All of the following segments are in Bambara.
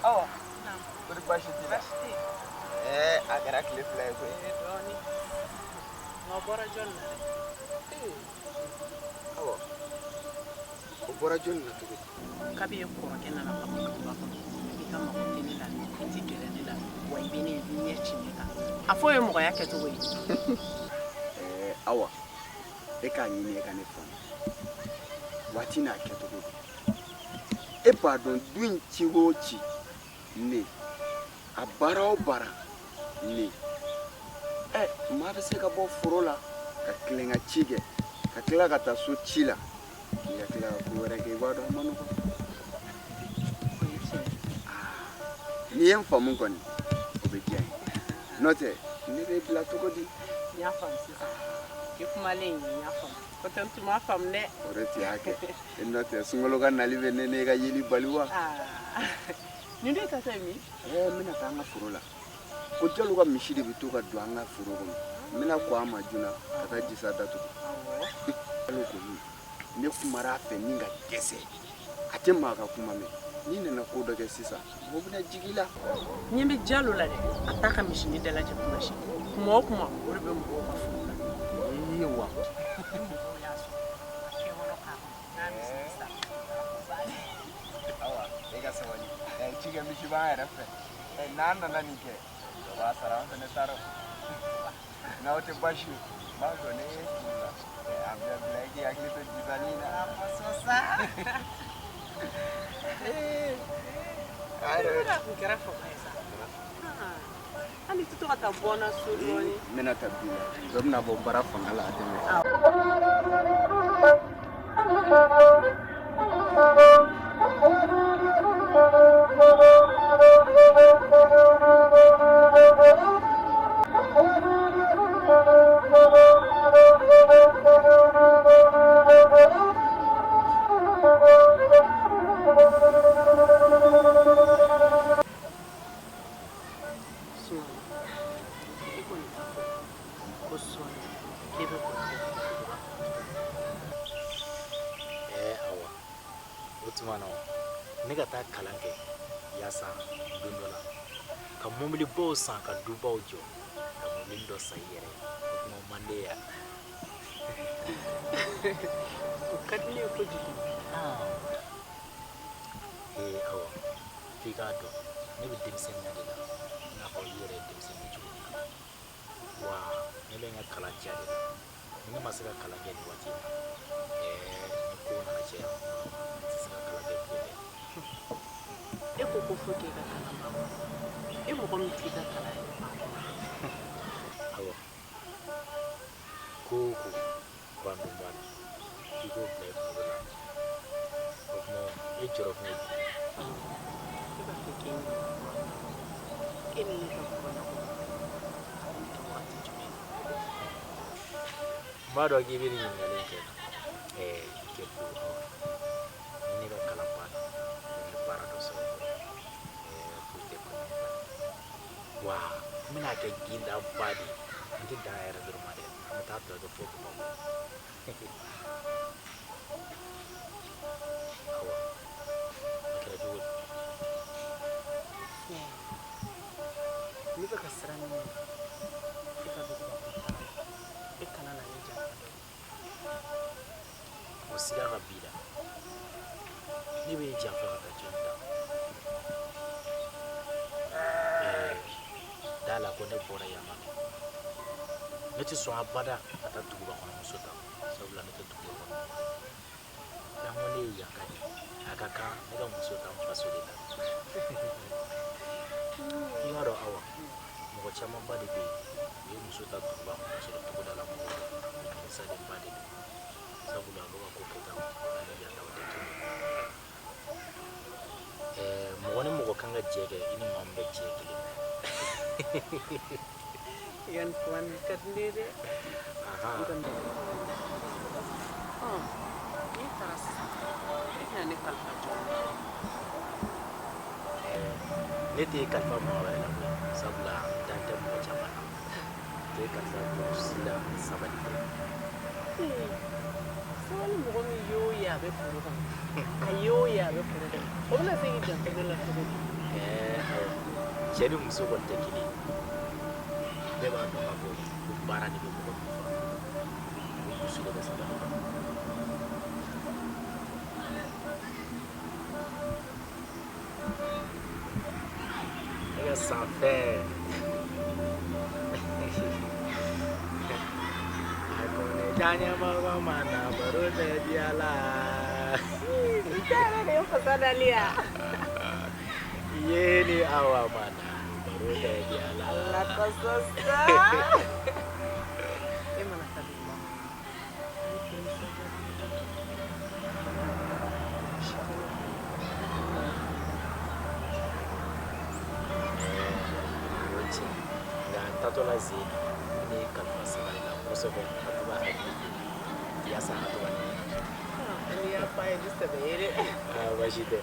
Awa, kɔri baasi t'i la? Ɛɛ, a kɛra tile 2 ye koyi. Dɔɔni. Nka o bɔra jɔni na dɛ? Awa, o bɔra jɔni na cogo di? Kabi e kɔrɔkɛ nana ka bɔ duguba kɔnɔ, i ka mago tɛ ne la, i tɛ gɛrɛ ne la, wa i bɛ ne ye, i b'i ɲɛ ci ne kan. A fɔ o ye mɔgɔya kɛcogo ye. Ɛɛ, Awa, e k'a ɲini e ka ne faamu. Waati n'a kɛcogo don. E b'a dɔn du in ci o ci ne, a baara o baara ne. Ɛ, maa bɛ se ka bɔ foro la ka tilen ka ci kɛ, ka tila ka taa so ci la, k'i ka tila ka ko wɛrɛ kɛ, i b'a dɔn a ma nɔgɔn. O ye tiɲɛ ye. N'i ye n faamu kɔni, o bɛ diya n ye. N'o tɛ ne b'e bila cogo di? N y'a faamu sisan. I kumalen in, n y'a faamu. Ko tɛ n tun m'a faamu dɛ. O de tun y'a kɛ. N'o tɛ sunkalo ka nali bɛ ne n'e ka yeli bali wa? Nin dun taatɔ ye min? Ɛɛ, n bɛna taa an ka foro la. Ko Jalo ka misi de bɛ to ka don an ka foro kɔnɔ. N bɛna kɔn a ma joona ka taa jisa datugu. Jalo kɔni, ne kumara a fɛ ni ka dɛsɛ. A tɛ maa ka kuma mɛn. N'i nana ko dɔ kɛ sisan, mɔgɔ bɛna jigin i la. N ɲɛ bɛ Jalo la dɛ, a t'a ka misinin dalajɛ kuma si. Kuma o kuma, o de bɛ mɔgɔw ka foro la. Ee wa. Ni mɔgɔw y'a sɔrɔ, a kɛwɔlɔ k'a kɔnɔ, n'a misinin sara, a ko bannen. Awa, e ka sabali. Ɛ, cikɛ misi b'an yɛrɛ fɛ. Ɛ, n'an nana nin kɛ, dɔ b'a sara, an fɛnɛ t'a dɔn. N'aw tɛ baasi ye, n b'a dɔn ne ye furu la. Ɛ, a bila bila i k'i hakili to jisani in na. A fɔ sa. Ee, a yɛrɛ I b'a dɔn a kun kɛra fama ye sa. Hali i tɛ to ka taa bɔ n na so dɔɔni. N bɛna taa bi la. Dɔ bɛna bɔ baara fanga la a tɛmɛ. Sumano, e kɔni t'a fɔ ko sɔɔni k'e bɛ boli ka taa duguba kɔnɔ tuguni. Ɛɛ Awa, o tuma na ne ka taa kalan kɛ yaasa don dɔ la ka mɔbilibaw san ka dubaw jɔ ka mɔbili dɔ san i yɛrɛ ye, o tuma o man di ye wa? O ka di ne ye kojugu. Ee Awa, f'i k'a dɔn ne bɛ denmisɛnninya de la i n'a fɔ i yɛrɛ ye denmisɛnnin ye cogo min na, wa ne bɛ n ka kalan diya de la. Ni ne ma se ka kalan kɛ nin waati in na, ɛɛ ni kow nana caya, n tɛ se ka kalan kɛ bilen dɛ. E ko ko fo k'e ka kalan ban, e mɔgɔ min t'i ka kalan yɛrɛ ban. Awa, ko o ko ban don b'a la, f'i k'o bila i kunkolo la. O tuma e jɔrɔ kun ye jumɛn ye? Ne b'a fɛ k'e ɲininka, e ni ne ka bɔ ɲɔgɔn na, a bɛna kɛ wagati jumɛn? N b'a dɔn k'i bɛ nin ɲininkali in kɛ. Ɛɛ, i kɛ ko Awa, ni ne ka kalan banna, ni n ye baara dɔ sɔrɔ dɔrɔn, ɛɛ foyi tɛ ko min bali. Wa n bɛna kɛ gindaba de ye. N tɛ dan yɛrɛ dɔrɔn ma dɛ, an bɛ taa tɔ kɛ fo Bamakɔ. Awa, a kɛra cogo di? Ne bɛ ka siran min ɲɛ, e ka duguba kɔnɔ taga la, e kana na ne janfa dɛ. O siga ka b'i la. Ne bɛ e janfa ka taa jɔnni ta? Ɛɛ, da la ko ne bɔra yan nɔ. Ne tɛ sɔn abada ka taa duguba kɔnɔ muso ta, sabula ne tɛ duguba kɔnɔ mɔgɔ ye. Janko ne ye yanka de ye, a ka kan ne ka muso ta n faso de la. I b'a dɔn Awa, mɔgɔ camanba de bɛ yen, u ye muso ta duguba kɔnɔ ka sɔrɔ togoda la mɔgɔw don, u nimisalenba de don, sabula olu ka ko kɛtaw ani yan taw tɛ kelen ye. Ɛɛ, mɔgɔ ni mɔgɔ kan ka jɛ kɛ, i ni maa min bɛ jɛ kelen na. I ka nin kuma nin ka di ne ye dɛ. N'i taara sisan, e bɛna ne kalifa jɔn na? Ne t'e kalifa maa wɛrɛ la koyi, sabula n dan tɛ mɔgɔ caman na. N t'e kalifa mɔgɔ si la ni sabali tɛ. Sabali mɔgɔ min y'o ye a bɛ bɛ foro kɔnɔ, a ye o ye a bɛ foro kɔnɔ, o bɛna se k'i janto ne la cogo di? Ɛɛ, cɛ ni muso kɔni tɛ kelen ye. Bɛɛ b'a dɔn k'a fɔ ko baara de bɛ mɔgɔ nafa, o dusu de bɛ sabali la. Ne ka sanfɛ a ko ne diyaɲɛmɔgɔ ma na baro tɛ diya la. I tɛ yɛrɛ de ye fasa dali ya. Ye ni awa ma na baro tɛ diya la. Ala kosɔn sa. E mana taa duguba kɔnɔ, ne tɛ nisɔndiya. O tiɲɛ, nka n taatɔ la zen ne ye kalifa sabali la kosɛbɛ ka to ka hakili to yaasa a ka to ka ne ɲɛnajɛ. N'i y'a fɔ a ye ni sɛbɛ ye dɛ. Aa, baasi tɛ. Ni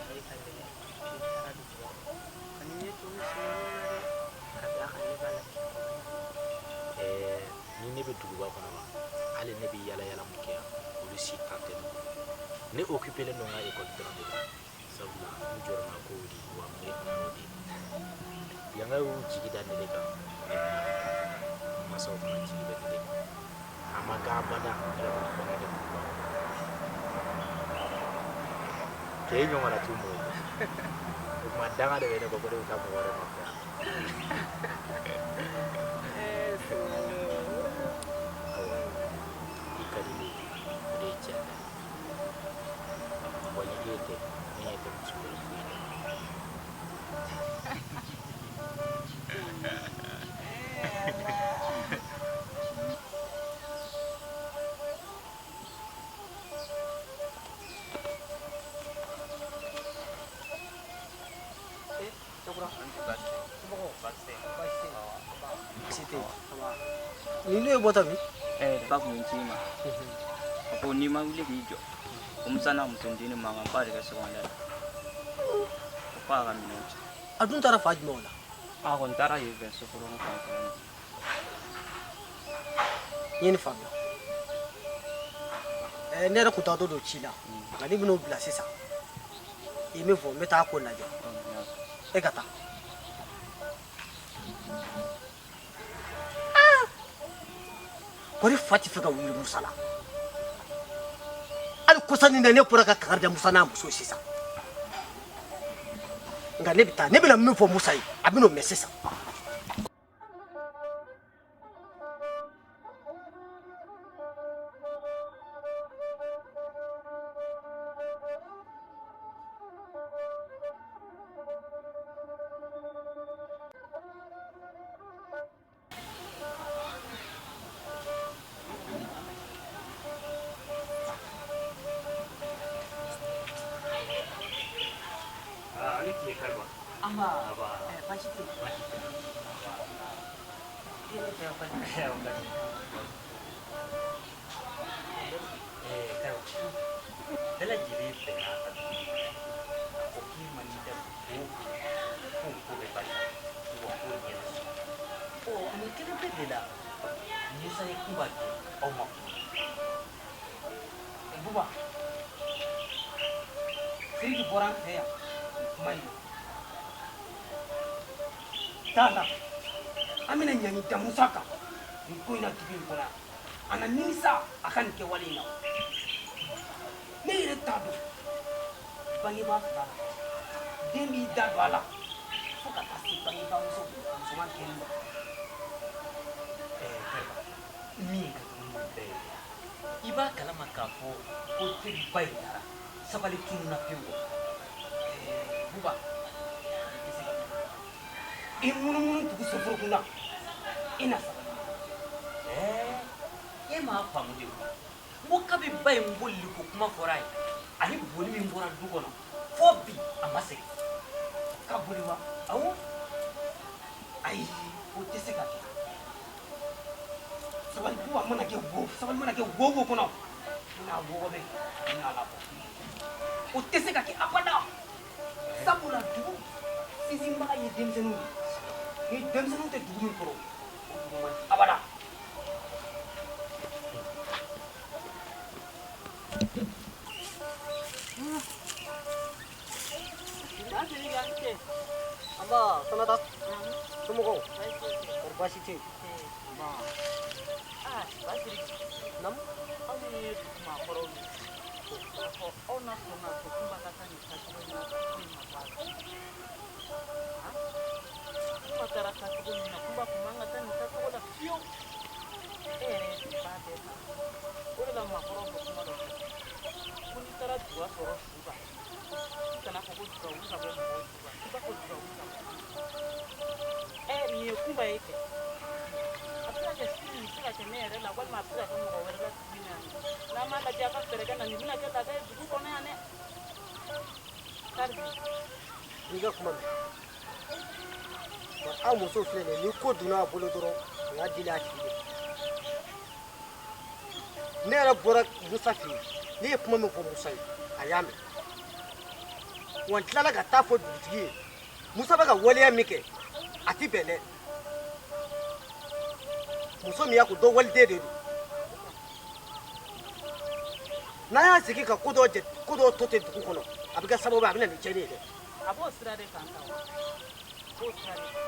f'i ye ka tɛmɛ, n'i taara duguba kɔnɔ, kan'i ɲɛ to musomaninw na dɛ, ka d'a kan ne b'a la k'i kɔnɔ. Ɛɛ, ni ne bɛ duguba kɔnɔ wa, hali ne bɛ yala yala mun kɛ yan, olu si tan tɛ ne bolo. Ne occupélen don n ka école dɔrɔn de la, sabula n jɔrɔ na kow de wa n bɛ n'o de ye. Yanka y'u jigi da ne de kan, ne bɛna ka taa, n mansaw fana jigi bɛ ne de kan. A ma kɛ abada ne ka taa kulonkɛ kɛ duguba kɔnɔ. K'e ɲɔgɔnna t'u mɔgɔ bolo. O tuma danga de bɛ ne kɔ ko ne bɛ taa mɔgɔ wɛrɛ nɔfɛ yan. Ɛɛ, Sumano. Awa, i ka di ne ye, o de ye tiɲɛ ta ye. Wa ni e tɛ, ne ɲɛ tɛ muso wɛrɛ foyi la. Nin ye bɔtɔ min? Ba kun ye n ci i ma. A ko n'i ma wuli k'i jɔ, ko Musa n'a muso dennin mankanba de kɛ sɔgɔmada la. Ko f'a ka minɛnw cɛ. A dun taara fa jumɛn o la? A kɔni taara yen fɛ soforokun fanfɛla la. N ye nin faamuya. Ne yɛrɛ kun taatɔ don ci la, nka ne bɛn'o bila sisan. I ye min fɔ, n bɛ taa ko lajɛ. E ka taa. Kɔri fa tɛ fɛ ka wuli Musa la. Hali kosa nin na ne bɔra ka kangari da Musa n'a muso ye sisan. Nka ne bɛ taa, ne bɛna min fɔ Musa ye, a bɛn'o mɛn sisan. Bɛɛ lajɛlen bɛnna a kan ko k'i ma n'i da ko ko ko bɛ bali wa ko ɲɛ bɛ sɔrɔ. Ɔ, nin kelen bɛɛ de la Musa ye kunba gɛn aw ma. Buba, Siriki bɔra an fɛ yan kuma in na. Taa la, an bɛna ɲangi da Musa kan nin ko in na dugu in kɔnɔ yan. A na nimisa a ka nin kɛwale in na. Ne yɛrɛ t'a dɔn bangebaa fila la, den b'i da don a la fo ka taa se bangebaa muso musoman kɛli ma. Ɛɛ, Kariba, min ka jugu n'o bɛɛ ye, i b'a kalama k'a fɔ ko teri ba in taara sabali tununna pewu. Ɛɛ, Buba, i tɛ se ka i munumunu dugu soforokun na, i na sabali. Ɛɛ, e m'a faamu de koyi. N ko kabi ba in bolili ko kuma fɔra a ye, ani boli min bɔra du kɔnɔ fo bi a ma segin. Ka boli wa? Awɔ. Ayi, o tɛ se ka kɛ. Sabali Buba mana kɛ wo, sabali mana kɛ wo wo kɔnɔ, i n'a wɔgɔbɛ, i n'a labɔ. O tɛ se ka kɛ abada. Sabula dugu sinsinbaga ye denmisɛnninw ye. Ni denmisɛnninw tɛ dugu min kɔrɔ, o dugu man di abada. Nba Sanata, somɔgɔw? Kɔri baasi tɛ yen? Nba. Aa Basiriki. Naamu. Aw minnu ye dugu maakɔrɔw ye, k'a fɔ aw na sɔn k'a fɔ Kunba ka taa nin taacogo in na, ko in ma bɔ a la. Han? Kunba taara taacogo min na, Kunba tun man ka taa nin taacogo la fiyewu. E yɛrɛ ye ba bɛɛ ta. O de la maakɔrɔw bɛ kuma dɔ fɔ ko n'i taara juga sɔrɔ su kan, i kana fɔ ko juga wuli ka bɔ mɔgɔw su kan, i b'a fɔ juga wuli ka bɔ. Ɛ nin ye Kunba ye kɛ. A bɛ se ka kɛ sini nin bɛ se ka kɛ ne yɛrɛ la walima a bɛ se ka kɛ mɔgɔ wɛrɛ la dugu in na yan. N'an m'a lajɛ a ka fɛɛrɛ kɛ na nin bɛna kɛ laada ye dugu kɔnɔ yan dɛ. Karibi. N'i ka kuma mɛn. Wa aw musow filɛ nin ye, ni ko donna a bolo dɔrɔn, o y'a dili a tigi de. Ne yɛrɛ bɔra Musa fɛ yen, ne ye kuma min fɔ Musa ye, a y'a mɛn. Wa n tilala ka taa fɔ dugutigi ye, Musa bɛ ka waleya min kɛ, a ti bɛn dɛ. Muso min y'a ko dɔ waliden de don. N'an y'a sigi ka ko dɔ jate, ko dɔ to ten dugu kɔnɔ, a bɛ kɛ sababu ye, a bɛ na ni tiɲɛni ye dɛ. A b'o sira de kan tan, a b'o sira de kan.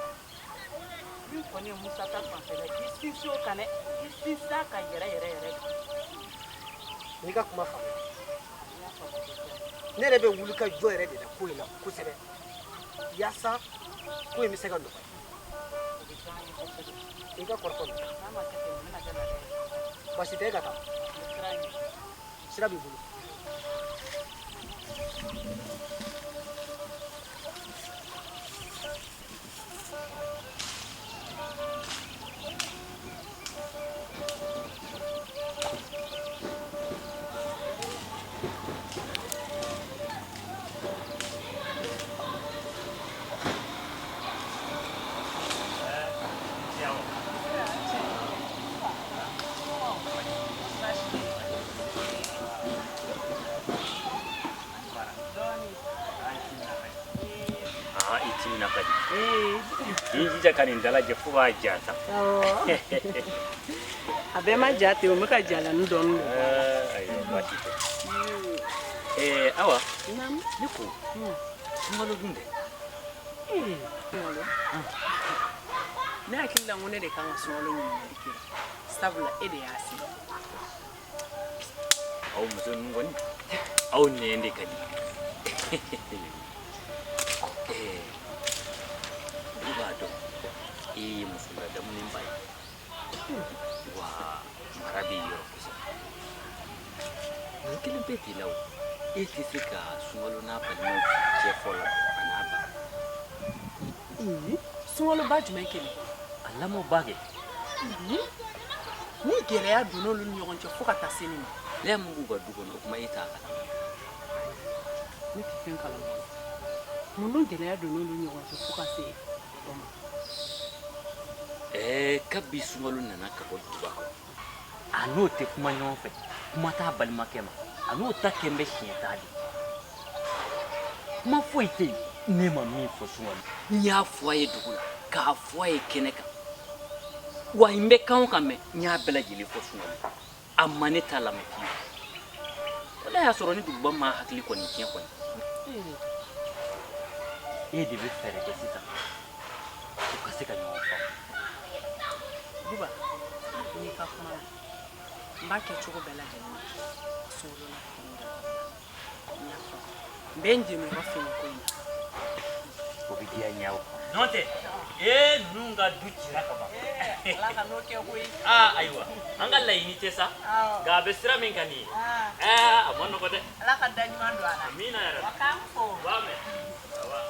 Min kɔni ye Musa ta fanfɛla ye, k'i sinsin o kan dɛ, k'i sinsin a kan yɛrɛ yɛrɛ yɛrɛ de. N'i ka kuma faamuya, ne yɛrɛ bɛ wuli ka jɔ yɛrɛ de la ko in na kosɛbɛ, yaasa ko in bɛ se ka nɔgɔya. O bɛ diya an ye kosɛbɛ. I ka kɔrɔfɔ mɛn. N'a ma kɛ ten, nin bɛna kɛ laada ye. Baasi tɛ, e ka taa. N bɛ sira ɲini. Sira b'i bolo. Aa, i timina ka di. I jija ka nin dalajɛ fo k'a ja sa. A bɛɛ ma ja ten, o bɛ ka jalani dɔɔni de bɔ a la. Ayiwa, baasi tɛ. Awa, ne ko sunkalo dun dɛ. Sunkalo, ne hakili la ko ne de kan ka sunkalo ɲininkali kɛ, sabula e de y'a se. Aw muso ninnu kɔni, aw nɛn de ka di. Du b'a dɔn e ye muso ladamunenba ye, wa mara b'i yɔrɔ kosɛbɛ. Mun kelen bɛɛ t'i la o, e tɛ se ka sunkalo n'a balimaw cɛ fɔ la a n'a ba. Sunkalo ba jumɛn kelen? A lamɔba kɛ. Ni gɛlɛya donna olu ni ɲɔgɔn cɛ fo ka taa se nin ma. Ne mun b'u ka du kɔnɔ, o kuma e t'a kalama. Ne tɛ fɛn kalama. Mun dun gɛlɛya donna olu ni ɲɔgɔn cɛ fo ka se o ma? Kabi sunkalo nana ka bɔ duguba kɔnɔ, a n'o tɛ kuma ɲɔgɔn fɛ, kuma t'a balimakɛ ma, a n'o ta kɛn bɛ siɲɛ ta de. Kuma foyi tɛ yen ne ma min fɔ sunkalo. N y'a fɔ a ye dugu la, k'a fɔ a ye kɛnɛ kan, wa n bɛ kan o kan mɛn, n y'a bɛɛ lajɛlen fɔ sunkalo. A ma ne ta lamɛn fiyewu. O la y'a sɔrɔ ni duguba ma hakili kɔni tiɲɛ kɔni. E de bɛ fɛɛrɛ kɛ sisan u ka se ka ɲɔgɔn faamu. Buba, n'i ka kuma na, n b'a kɛ cogo bɛɛ lajɛlen na. Sunkalo na fini da. N y'a faamu. N bɛ n jeniyɔrɔ fin nin ko in na. O bɛ diya n ye aw. N'o tɛ, ee ninnu ka du cira ka ban. Ala ka n'o kɛ koyi. Aa ayiwa, an ka laɲini tɛ sa. Nka a bɛ sira min kan nin ye. Ɛɛ a ma nɔgɔ dɛ. Ala ka da ɲuman don a la. Amiina yarabi. Wa k'an fo. U b'a mɛn. Awa.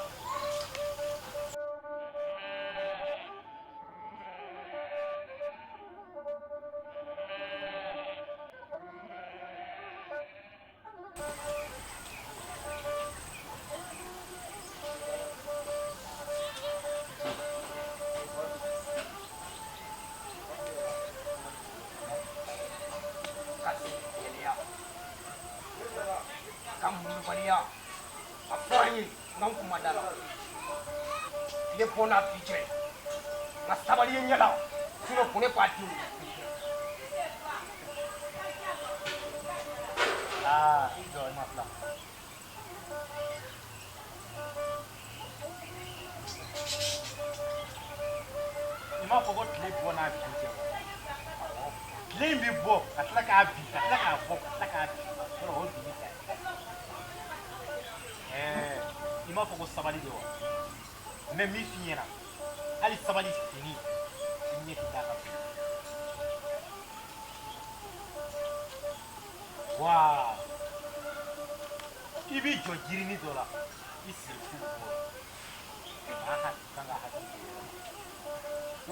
Ka gɛlɛya, ka muɲubaliya, a fɔra n ye nka n kun ma da la. Tile bɔ n'a bi cɛ, nka sabali ye ɲɛ la, sinon bɔnɛ b'a denw. Aa, i jɔ, i ma tila. I m'a fɔ ko tile bɔ n'a bin cɛ wa? Awɔ. Tile in bɛ bɔ ka tila k'a bin, ka tila k'a bɔ, ka tila k'a bin. Yɔrɔ o ye binni ta ye. Ɛɛ, i m'a fɔ ko sabali de wa? N bɛ min f'i ɲɛna, hali sabali fini, i ɲɛ tɛ d'a kan bilen. Wa i b'i jɔ jirini dɔ la, i sirifu bɛ bɔ. Maa hakili kan ka hakili to yɔrɔ la.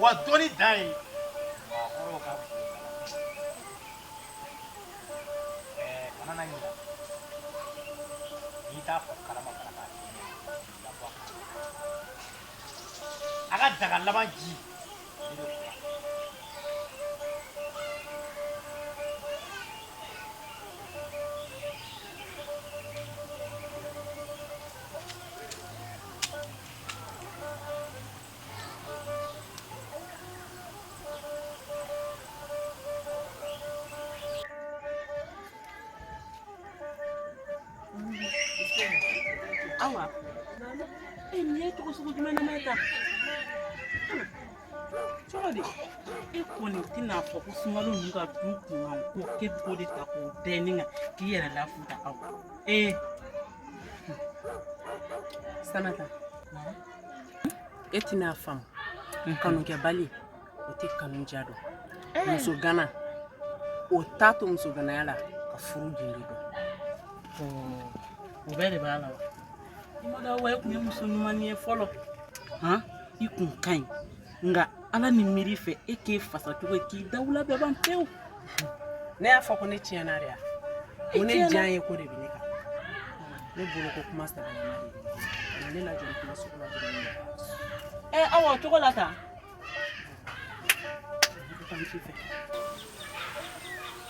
Wa dɔnni dan ye maakɔrɔw ka bulon la. Ɛɛ, kana na ɲinɛ. N'i t'a fɔ kalama fana k'a f'i ɲɛna, k'i labɔ a kalama. A ka daga laban ji, ne bɛ kura. Awa, e nin ye cogo sugu jumɛn na ta? Cogo di? E kɔni tɛna fɔ ko sunkalo ninnu ka du kunkan ko k'e bɛ k'o de ta k'o da ne kan k'i yɛrɛ lafuta aw. Ee. Sanata, e tɛna faamu. Kanukɛbali, o tɛ kanu diya dɔn. Muso gana, o t'a to muso ganaya la ka furu gende dɔn. O bɛɛ de b'a la wa? I ma dɔn wa, e kun ye muso ɲuman ye fɔlɔ. Han, i kun ka ɲi. Nka ala ni miiri fɛ e k'e fasa cogo ye k'i dawula bɛɛ ban pewu. Ne y'a fɔ ko ne tiɲɛna de ya? Ko ne diya ye ko de bɛ ne kan. Ne bolo ko kuma sɛbɛlama de bɛ ne kan. Ne lajɔ kuma sugu la dɔrɔn. Ɛ awa, o cogo la tan.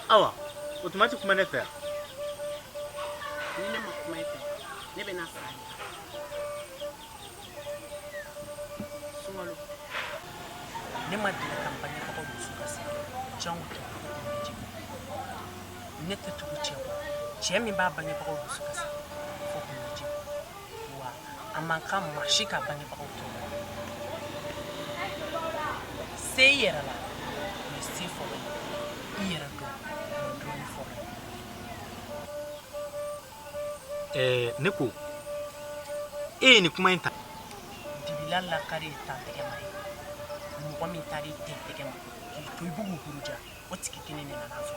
Awa, o tuma ti kuma ne fɛ yan. Ni ne ma kuma e fɛ, ne bɛ na sa de. Sunkalo, ne ma deli ka n bangebagaw dusu kasi jango k'i tugu k'u ɲɛji bɔ. Ne tɛ tugu cɛ kɔ, cɛ min b'a bangebagaw dusu kasi fo k'u ɲɛji bɔ. Wa a man kan maa si k'a bangebagaw tɔɔrɔ. Se i yɛrɛ la, o ye se fɔlɔ ye. I yɛrɛ dɔn, o ye dɔnni fɔlɔ ye. Ɛɛ, ne ko e ye nin kuma in ta. Dibila lakari ye tantigɛ ma ye. Mɔgɔ min taara i ten tɛgɛ ma k'i to i b'u buruja, o tigi kelen de nana fɔ.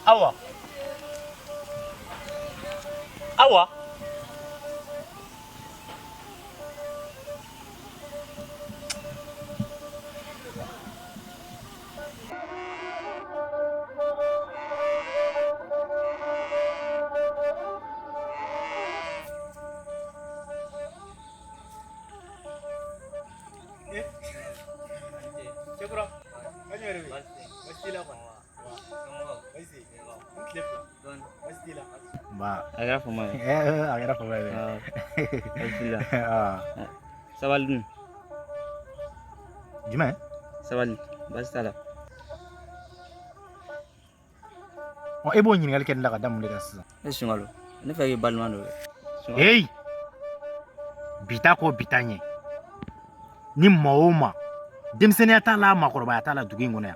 Awa, awa, Cɛkura, an yɛrɛ bɛ baasi t'i la kɔni? Baasi tɛ yen. N tile fila. Baasi t'i la. Ba. A kɛra fama ye. A kɛra fama ye dɛ. Baasi t'i la. Sabali dun. Jumɛn? Sabali, baasi t'a la. Ɔ, e b'o ɲininkali kɛ ne la ka da mun de kan sisan? E Sunkalo, ne fɛ k'i balima dɔ ye. Heyi! Bi ta kɔ bi ta ɲɛ. Ni maa o maa, denmisɛnninya t'a la, maakɔrɔbaya t'a la dugu in kɔnɔ yan,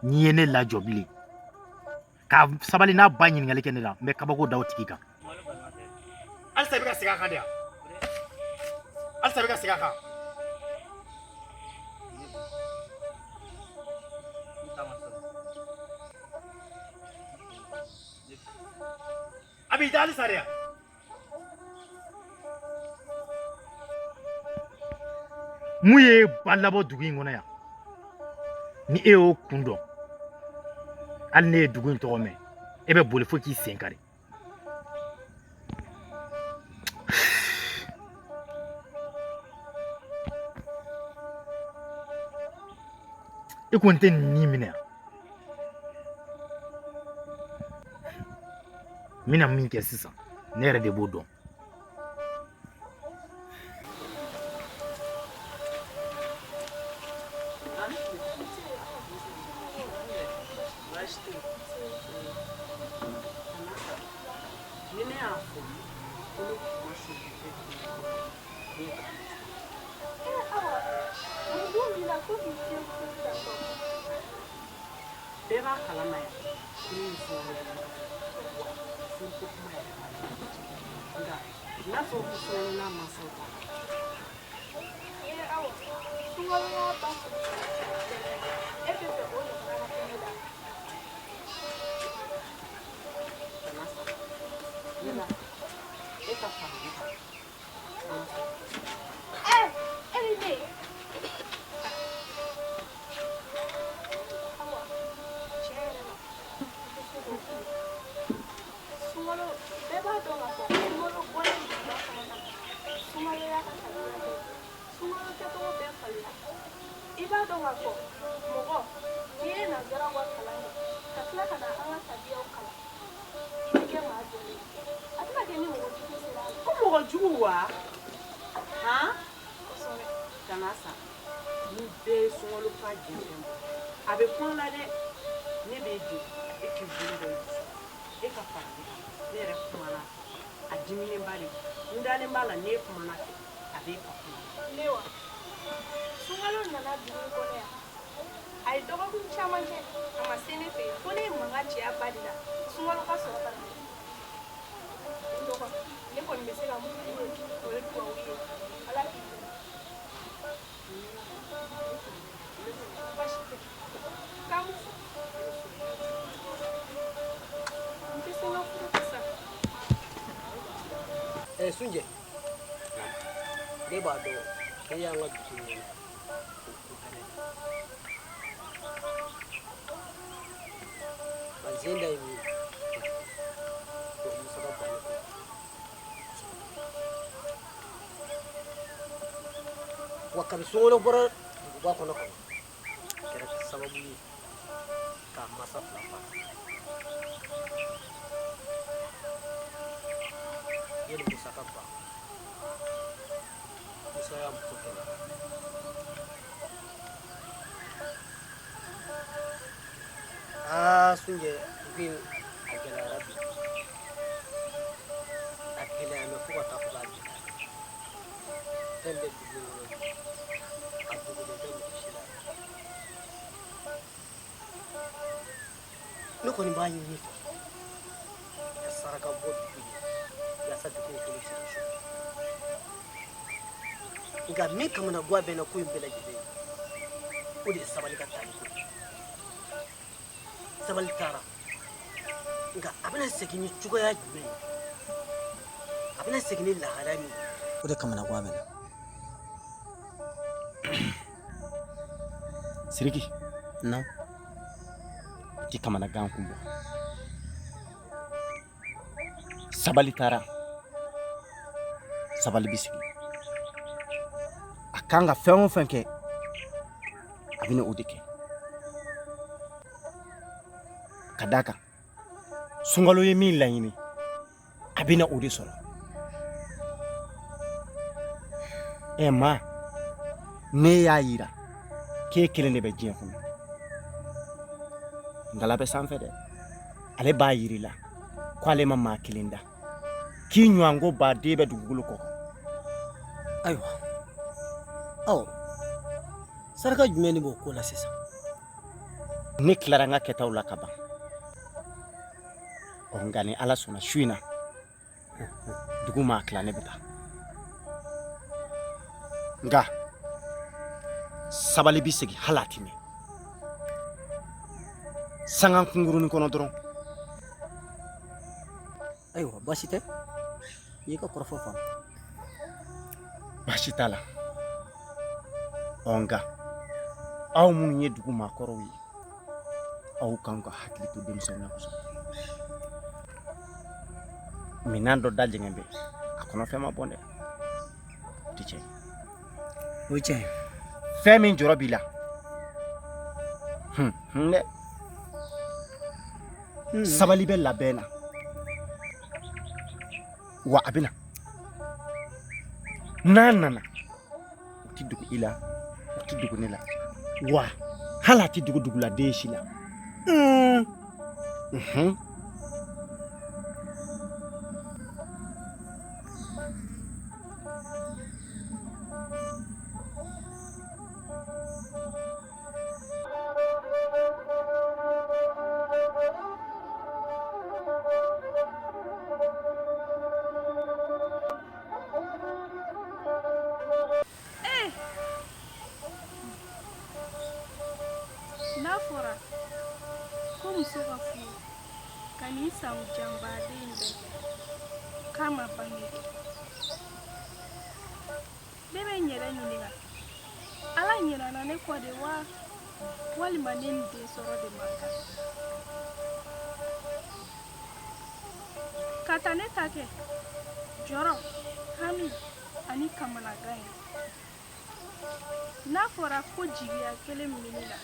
n'i ye ne lajɔ bilen ka sabali n'a ba ɲininkali kɛ ne la, n bɛ kabako da o tigi kan. Halisa i bɛ ka segin a kan de yan? Halisa i bɛ ka segin a kan? A b'i da halisa de yan? Mun ye ba labɔ dugu in kɔnɔ yan, ni e y'o kun dɔn, hali ne ye dugu in tɔgɔ mɛn, e bɛ boli fo k'i sen kari. I kɔni tɛ nin minɛ yan. N bɛna min kɛ sisan, ne yɛrɛ de b'o dɔn. y'a fɔ ko ne tun ma segin kɛ dugu in kɔnɔ ne ye nkalon tigɛ. Ee Awa, mun dun b'i la ko k'i fiye furu la tɔ? Bɛɛ b'a kalama yan ko ne ni Sunkalo bɛ ɲɔgɔn fɛ, wa furuko kuma yɛrɛ b'a la. Nka n'a fɔra ko Sunkalo n'a mansaw t'a la. Ee Awa, Sunkalo y'a ba furu e bɛ fɛ o ɲɔgɔnna ka kɛ ne la? Kana sa. Ne la, e ka fara ne kan. An ka Ee, e ni ne? Awa, tiɲɛ yɛrɛ la, n tɛ se k'o kɛ. Sunkalo, bɛɛ b'a dɔn k'a fɔ Sunkalo bɔlen duguba kɔnɔ na, Sunkalo y'a ka tabiya bɛɛ kɛ. Sunkalo kɛcogo bɛɛ falenna. I b'a dɔn k'a fɔ mɔgɔ, n'i ye nanzaraw ka kalan kɛ, ka tila ka na an ka tabiyaw kalan, i bɛ kɛ maa jɔlen ye. A tɛna kɛ ni mɔgɔ jugu sera a la. Ko mɔgɔ jugu wa? Han? Kosɛbɛ. Kana sa. Ni bɛɛ ye Sunkalo fa jɛnsɛn bɔ, a bɛ kun la dɛ. Ne b'e deli, e k'i bolo bɔ i dusu. E ka fara ne kan. Ne yɛrɛ kumana a fɛ. A diminenba de don. N dalen b'a la n'e kumana a fɛ, a b'e ka kuma. Ne wa? Sunkalo nana dugu in kɔnɔ yan. A ye dɔgɔkun caman kɛ, a ma se ne fɛ yen. Fo ne ye mankan ci a ba de la. Sunkalo ka sɔrɔ ka na. N dɔgɔ, ne kɔni bɛ se ka mun k'i ye, o ye duwawu ye. Ala k'i dɛmɛ. Baasi tɛ. K'an b'u fo. N tɛ se n ka furu tɛ sa. Ɛ Sunjɛ, ne b'a dɔn e y'an ka dugu in kɔnɔ o ko gɛlɛn de. Nka zen da ye min ye, o Musa ka banni ko. Wa kabi Sunkalo bɔra duguba kɔnɔ ka na, a kɛra sababu ye k'a masa fila faga. Yanni Musa ka ban, Musa y'a muso kɛlɛ. Aa Sunjɛ, dugu in a gɛlɛyara bi. A gɛlɛyara mɛ fo ka taa fɔ k'a gɛlɛyara. Fɛn bɛ dugu in kɔnɔ bi, a dogolen tɛ mɔgɔ si la. Ne kɔni b'a ɲini i fɛ i ka saraka bɔ dugu ye yaasa dugu in kolo bɛ se ka su. Nka min kamanagan bɛ n na ko in bɛɛ lajɛlen ye, o de ye sabali ka taali ko ye. Sabali taara, nka a bɛna segin ni cogoya jumɛn ye, a bɛna segin ni lahalaya min ye, o de kamanagan bɛ n na. Siriki. Na. Ti kamanagan kun bɔ. Sabali taara, sabali bɛ segin. A kan ka fɛn o fɛn kɛ, a bɛna o de kɛ. Ka d'a kan Sunkalo ye min laɲini, a bɛna o de sɔrɔ. Ɛ maa, ne y'a yira k'e kelen de bɛ diɲɛ kɔnɔ, ngala bɛ sanfɛ dɛ. Ale b'a yir'i la ko ale ma maa kelen da, k'i ɲɔgɔnko baden bɛ dugukolo kɔ kan. Ayiwa, ɔ saraka jumɛn de b'o ko la sisan? Ne tilara n ka kɛtaw la ka ban. Ɔ nka ni Ala sɔnna, su in na dugu maa tila, ne bɛ taa. Nka sabali bɛ segin hali a ti mɛn, sanga kunkurunin kɔnɔ dɔrɔn. Ayiwa, baasi tɛ, i y'i ka kɔrɔfɔ faamu. Baasi t'a la. Ɔ nka aw minnu ye dugu maakɔrɔw ye, aw kan ka hakili to denmisɛnw na kosɛbɛ. Minɛn dɔ da jɛngɛ bɛ a kɔnɔ, fɛn ma bɔn dɛ, o tɛ tiɲɛ. O ye tiɲɛ ye. Fɛn min jɔrɔ b'i la dɛ, sabali bɛ labɛn na, wa a bɛ na. N'a nana, o tɛ dogo i la, o tɛ dogo ne la, wa hali a tɛ dogo duguladen si la. Ee n'a fɔra ko muso ka furu ka nin san janbaden in bɛɛ kɛ k'a ma bange kɛ ne bɛ n yɛrɛ ɲininka ala ɲinana ne kɔ de wa walima ne ni den sɔrɔ de man kan ka taa ne ta kɛ jɔrɔ hami ani kamanagan ye n'a fɔra ko jigiya kelen min bɛ ne la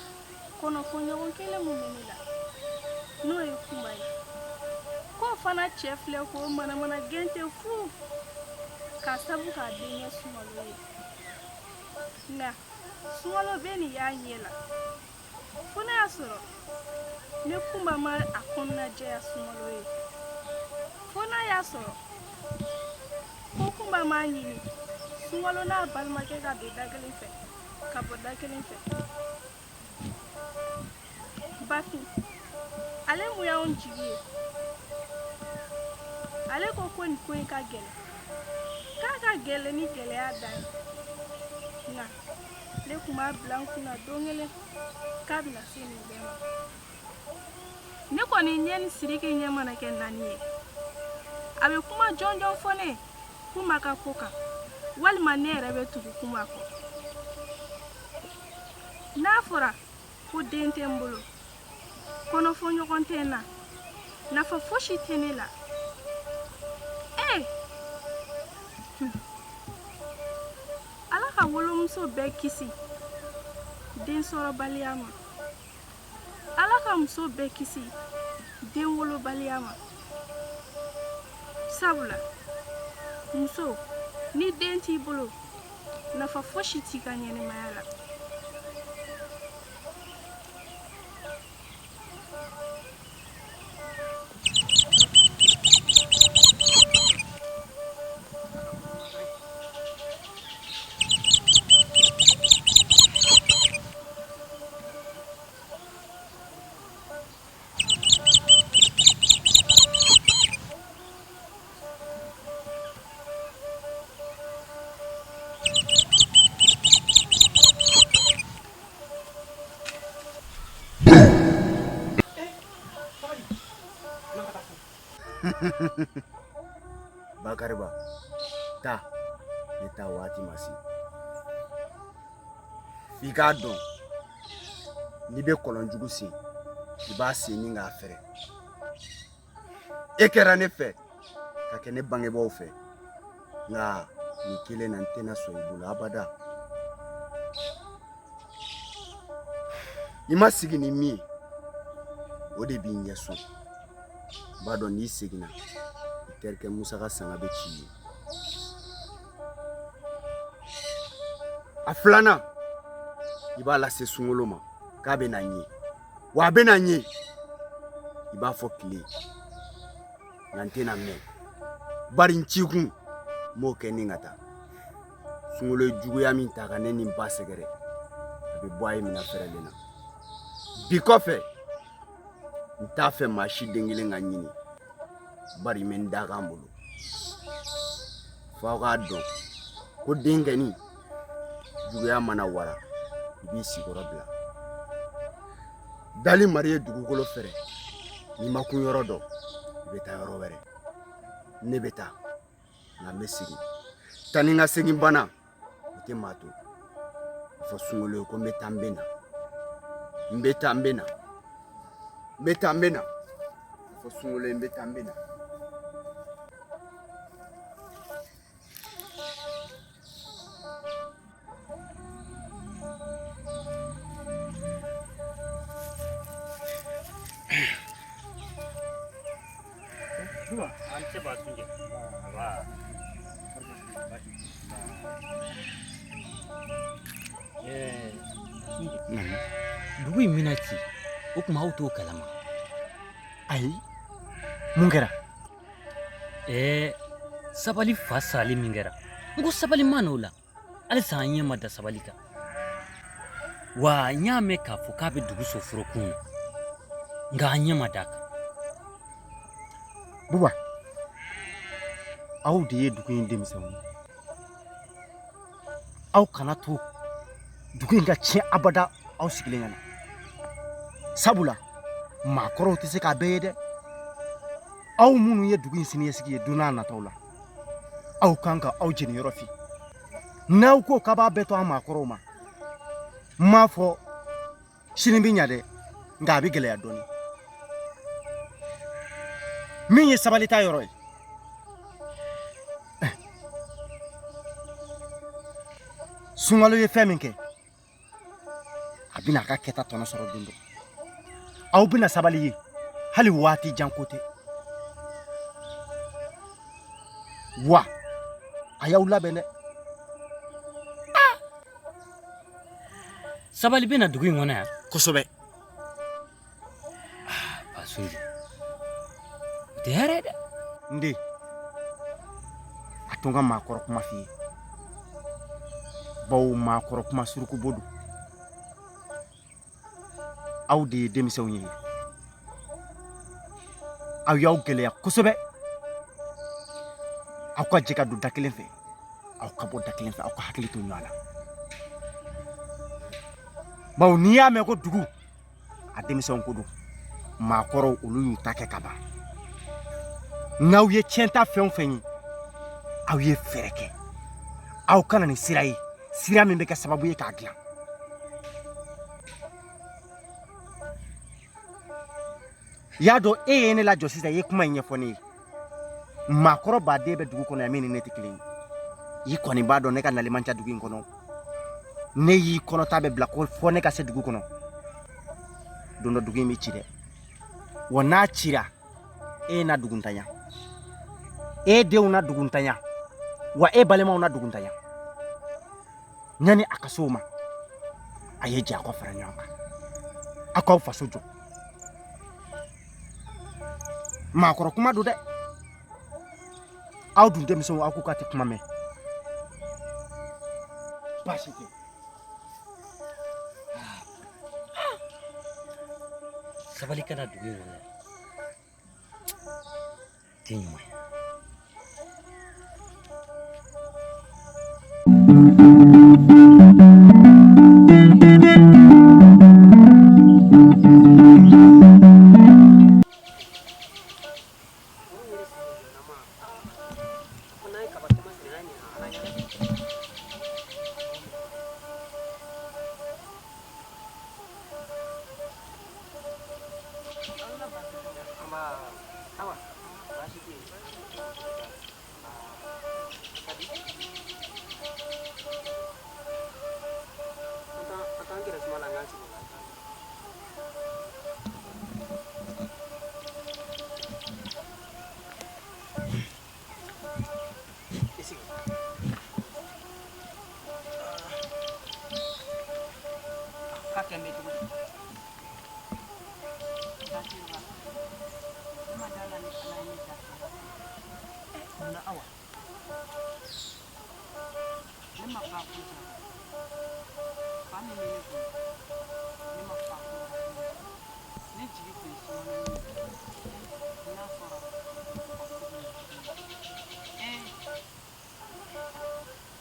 kɔnɔfɔɲɔgɔn kelen min bɛ ne la n'o ye kunba ye k'o fana cɛ filɛ k'o manamana gɛn ten fu k'a sabu k'a denkɛ sunkalo ye nka sunkalo bɛ nin y'a ɲɛ la fo n'a y'a sɔrɔ ne kunba ma a kɔnɔna jɛya sunkalo ye fo n'a y'a sɔrɔ ko kunba m'a ɲini sunkalo n'a balimakɛ ka don da kelen fɛ ka bɔ da kelen fɛ bafin ale mun y'anw jigi ye ale ko ko nin ko in ka gɛlɛn k'a ka gɛlɛn ni gɛlɛya dan ye nka ne tun m'a bila n kunna don kelen k'a bɛna se nin bɛɛ ma ne kɔni ɲɛ ni siriki ɲɛ mana kɛ naani ye a bɛ kuma jɔnjɔn fɔ ne kunba ka ko kan walima ne yɛrɛ bɛ tugu kunba kɔ n'a fɔra ko den tɛ n bolo kɔnɔfɔɲɔgɔn tɛ n na nafa fosi tɛ ne la ee ala ka wolomuso bɛɛ kisi densɔrɔbaliya ma ala ka muso bɛɛ kisi den wolobaliya ma sabula muso ni den t'i bolo nafa fosi t'i ka ɲɛnɛmaya la Bakariba taa ne taa waati ma se f'i k'a dɔn n'i bɛ kɔlɔnjugu sen i b'a sen ni k'a fɛrɛ e kɛra ne fɛ ka kɛ ne bangebaaw fɛ nka nin kelen na n tɛna sɔn i bolo abada i ma sigi ni min ye o de b'i ɲɛ sɔn n b'a dɔn n'i seginna i terikɛ musa ka sanga bɛ ci i ye a filanan i b'a lase sunkalo ma k'a bɛ na n ye wa a bɛ na n ye i b'a fɔ tile nka n tɛna mɛn bari n cikun n m'o kɛ ni ka taa sunkalo ye juguya min ta ka ne ni n ba sɛgɛrɛ a bɛ bɔ a ye minɛ fɛrɛlen na bi kɔfɛ n t'a fɛ maa si den kelen ka ɲini bari n bɛ n dakan bolo f'aw k'a dɔn ko denkɛnin juguya mana wara i b'i sigiyɔrɔ bila dali mari ye dugukolo fɛrɛ n'i ma kun yɔrɔ dɔn i bɛ taa yɔrɔ wɛrɛ ne bɛ taa nka n bɛ segin taa ni ka segin bana o tɛ maa to a fɔ sunkalo ye ko n bɛ taa n bɛ na n bɛ taa n bɛ na n bɛ taa n bɛ na a fɔ sunkalo ye n bɛ taa n bɛ na. An cɛ b'a tun jɛ. Dugu in bɛna ci o tuma aw t'o kalama ayi mun kɛra ɛɛ sabali fa sali min kɛra n ko sabali ma n'o la halisa an ɲɛ ma da sabali kan Wa n y'a mɛn k'a fɔ k'a bɛ dugu soforokun na, nka an ɲɛ ma d'a kan. Buba, aw de ye dugu in denmisɛnw ye. Aw kana to dugu in ka tiɲɛ abada aw sigilen ɲɛna. Sabula maakɔrɔw tɛ se k'a bɛɛ ye dɛ. Aw minnu ye dugu in siniɲɛsigi ye don n'a nataw la, aw kan ka aw jeniyɔrɔ fin. N'aw ko k'a b'a bɛɛ to an maakɔrɔw ma, n m'a fɔ sini bɛ ɲa dɛ, nka a bɛ gɛlɛya dɔɔnin. Min ye sabali ta yɔrɔ ye, Sunkalo ye fɛn min kɛ, a bɛna a ka kɛta tɔnɔ sɔrɔ don dɔ. Aw bɛna sabali ye, hali waati jan ko tɛ. Wa a y'aw labɛn dɛ. Sabali bɛna dugu in kɔnɔ yan. Kosɛbɛ. Basunju, o tɛ hɛrɛ ye dɛ. N den, a to n ka maakɔrɔ kuma f'i ye, bawo maakɔrɔ kuma surukubo don. Aw de ye denmisɛnw ye, aw y'aw gɛlɛya kosɛbɛ. Aw ka jɛ ka don da kelen fɛ, aw ka bɔ da kelen fɛ, aw ka hakili to ɲɔgɔn na. Bawo n'i y'a mɛn ko dugu, a denmisɛnw ko don. Maakɔrɔw olu y'u ta kɛ ka ban. N'aw ye tiɲɛta fɛn o fɛn ye, aw ye fɛɛrɛ kɛ aw ka na ni sira ye, sira min bɛ kɛ sababu ye k'a dilan. I y'a dɔn, e ye ne lajɔ sisan, i ye kuma in ɲɛfɔ ne ye. Maakɔrɔ baden bɛ dugu kɔnɔ yan min ni ne tɛ kelen ye. I kɔni b'a dɔn ne ka nali man ca dugu in kɔnɔ. Ne y'i kɔnɔta bɛ bila ko fɔ ne ka se dugu kɔnɔ don dɔ, dugu in bɛ ci dɛ. Wa n'a cira, e na duguntanya, e denw na duguntanya, wa e balimaw na duguntanya. Yanni a ka s'o ma, a ye jɛ a ka fara ɲɔgɔn kan, aw k'aw faso jɔ. Maakɔrɔ kuma don dɛ. Aw dun denmisɛnw, aw ko k'a tɛ kuma mɛn. Baasi tɛ. Sabali ka na dugu in kɔnɔ tɛ ɲuman ye.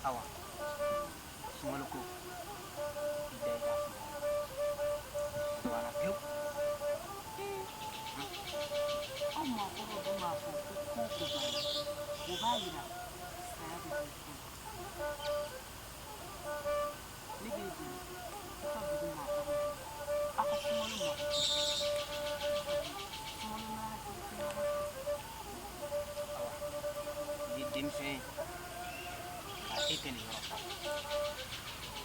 Awa, sunkalo ko i da i ka sunɔgɔ o banna pewu. Aw maakɔrɔw dun b'a fɔ ko ko o ko banna, o b'a yira saya bɛ bɔ ko la. Ne b'e deli i ka dugu maakɔrɔw deli, aw ka sunkalo mako. Sunkalo n'a hakili tɛ ɲɔgɔn fɛ. Awa, i ye denmisɛn ye, nka e tɛ nin yɔrɔ faamu.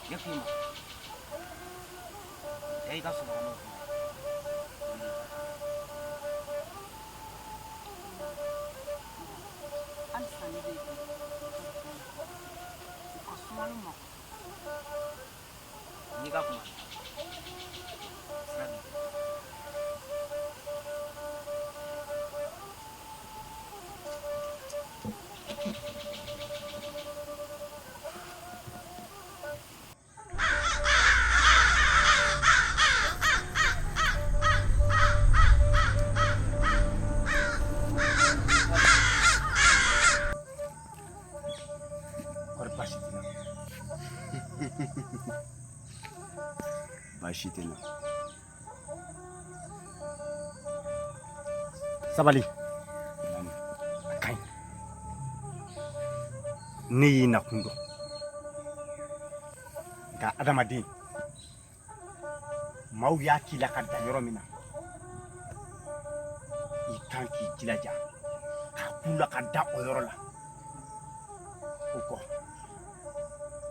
Ne k'i ma, da i ka sunɔgɔ n'o kuma ye. Wuli i ka taa. Halisa ne b'e deli i ka dugu maakɔrɔw deli, u ka sunkalo mako. N'i ka kuma sira b'i bolo. tɛ n na. Sabali, a ka ɲi. Ne y'i nakun dɔn, nka adamaden, maaw y'a k'i la ka dan yɔrɔ min na, i kan k'i jilaja k'a k'u la ka dan o yɔrɔ la. O kɔ,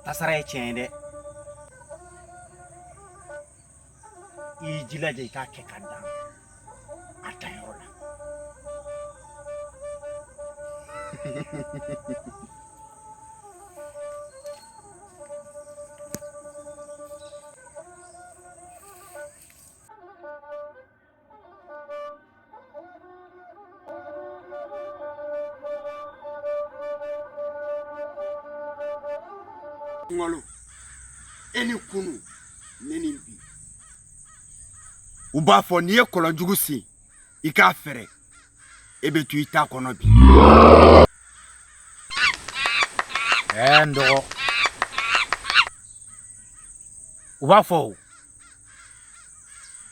tasara ye tiɲɛ ye dɛ. I y'i jilaja i k'a kɛ ka dan a danyɔrɔ la. Sunkalo, e ni kunu, ne ni bi. U b'a fɔ n'i ye kɔlɔnjugu sen, i k'a fɛrɛ, e bɛ to i ta kɔnɔ bi. Ɛɛ, n dɔgɔ, u b'a fɔ o,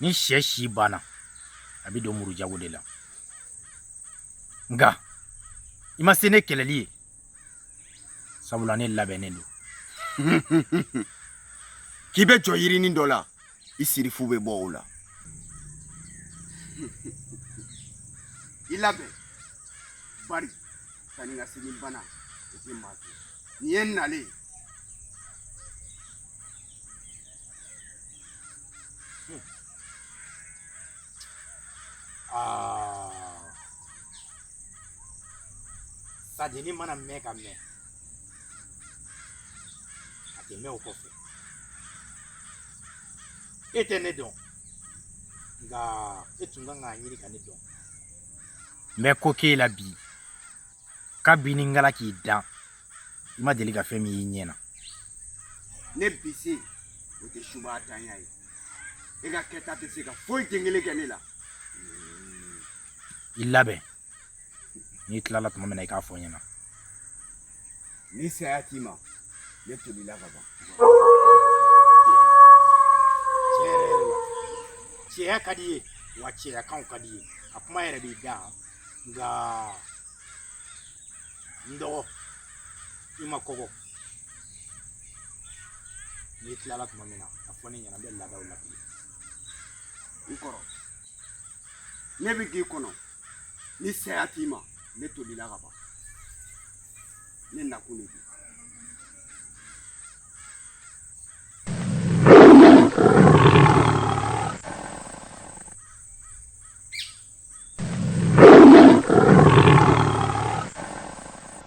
ni sɛ si banna, a bɛ don muru jago de la. Nka i ma se ne kɛlɛli ye, sabula ne labɛnnen don. K'i bɛ jɔ yirinin dɔ la, i sirifu bɛ bɔ o la. I labɛn, bari taa ni ka segin bana o tɛ maa to. Nin ye n nalen ye. Aa, sajeni mana mɛn ka mɛn, a tɛ mɛn o kɔfɛ. E tɛ ne dɔn, nka e tun kan k'a ɲini ka ne dɔn. N bɛ ko k'e la bi, kabini n kɛla k'i dan, i ma deli ka fɛn min y'i ɲɛ na. Ne bise, o tɛ suba tanya ye. E ka kɛta tɛ se ka foyi den kelen kɛ ne la. I labɛn, n'i tilala tuma min na, i k'a fɔ n ɲɛna. Ni saya t'i ma, ne tolila ka ban. Tiɲɛ yɛrɛ yɛrɛ la, cɛya ka di i ye wa, cɛyakanw ka di i ye, a kuma yɛrɛ b'i da. Nka n dɔgɔ, i ma kɔgɔ. N'i tilala tuma min na, a fɔ ne ɲɛna, n bɛ laadaw latilen. N kɔrɔ, ne bɛ k'i kɔnɔ. Ni saya t'i ma, ne tolila ka ban. Ne nakun de don.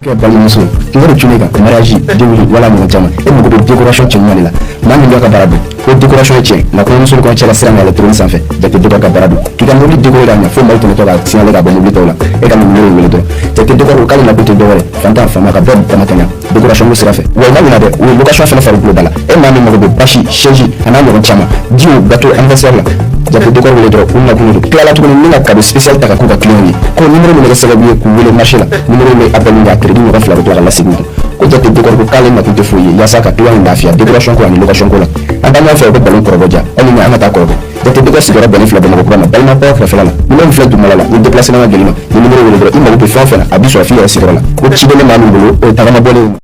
Kɛ balimamuso k'i ka cun kan, mariage, denkundi wala mɔgɔ caman, e mago bɛ décoration cɛɲuman de la. Maa min b'a ka baara dɔn ko décoration ye tiɲɛ nka kɔɲɔmuso ni kɔɲɔcɛ ka sira ma yɛlɛ trône sanfɛ, Jate Décor ka baara don k'i ka mobili décorer ka ɲɛ fo maaw tɛmɛtɔ ka signaler ka bɔ mobili tɔw la. E ka nin numéro wele dɔrɔn. Jate Décor ko k'ale nakun tɛ dɔwɛrɛ, fantan faama ka bɛɛ dama ka ɲa décoration ko sira fɛ. Wa i ma ɲina dɛ, u ye location fɛnɛ fara u bolo da la. E maa min mago bɛ bâche, chaise a n'a ɲɔgɔn caman, jiw, gâteau anniversaire la, Jate Décor wele dɔrɔn, u nakun don. Tilala tuguni ni ka cadeau spécial ta ka k'u ka client ye, ko numéro min bɛ kɛ sababu ye k'u wele marché la, numéro bɛ appel kɛ, a crédit ɲɔgɔn fila bɛ tila ka lasegin u kun. Ko Jate Décor ko k'ale nakun tɛ foyi ye yaasa ka client lafiya décoration ko ani location ko la. An taa ɲɔgɔn fɛ, u bɛ ballon kɔrɔbɔ ja aw ni an ka taa kɔrɔbɔ. Jate Décor sigiyɔrɔ bɛnnen filɛ Bamakɔ kura ma, balima kɔrɔ kɛrɛfɛla la. Numéro min filɛ dugumala la, ni déplacement ka gɛlɛn ma, ni numéro wele dɔrɔn, i mago bɛ fɛn o fɛn na, a b'i sɔrɔ f'i yɛrɛ sigiyɔrɔ la. Ko ciden bɛ maa min bolo, o ye tagama bɔlen ye.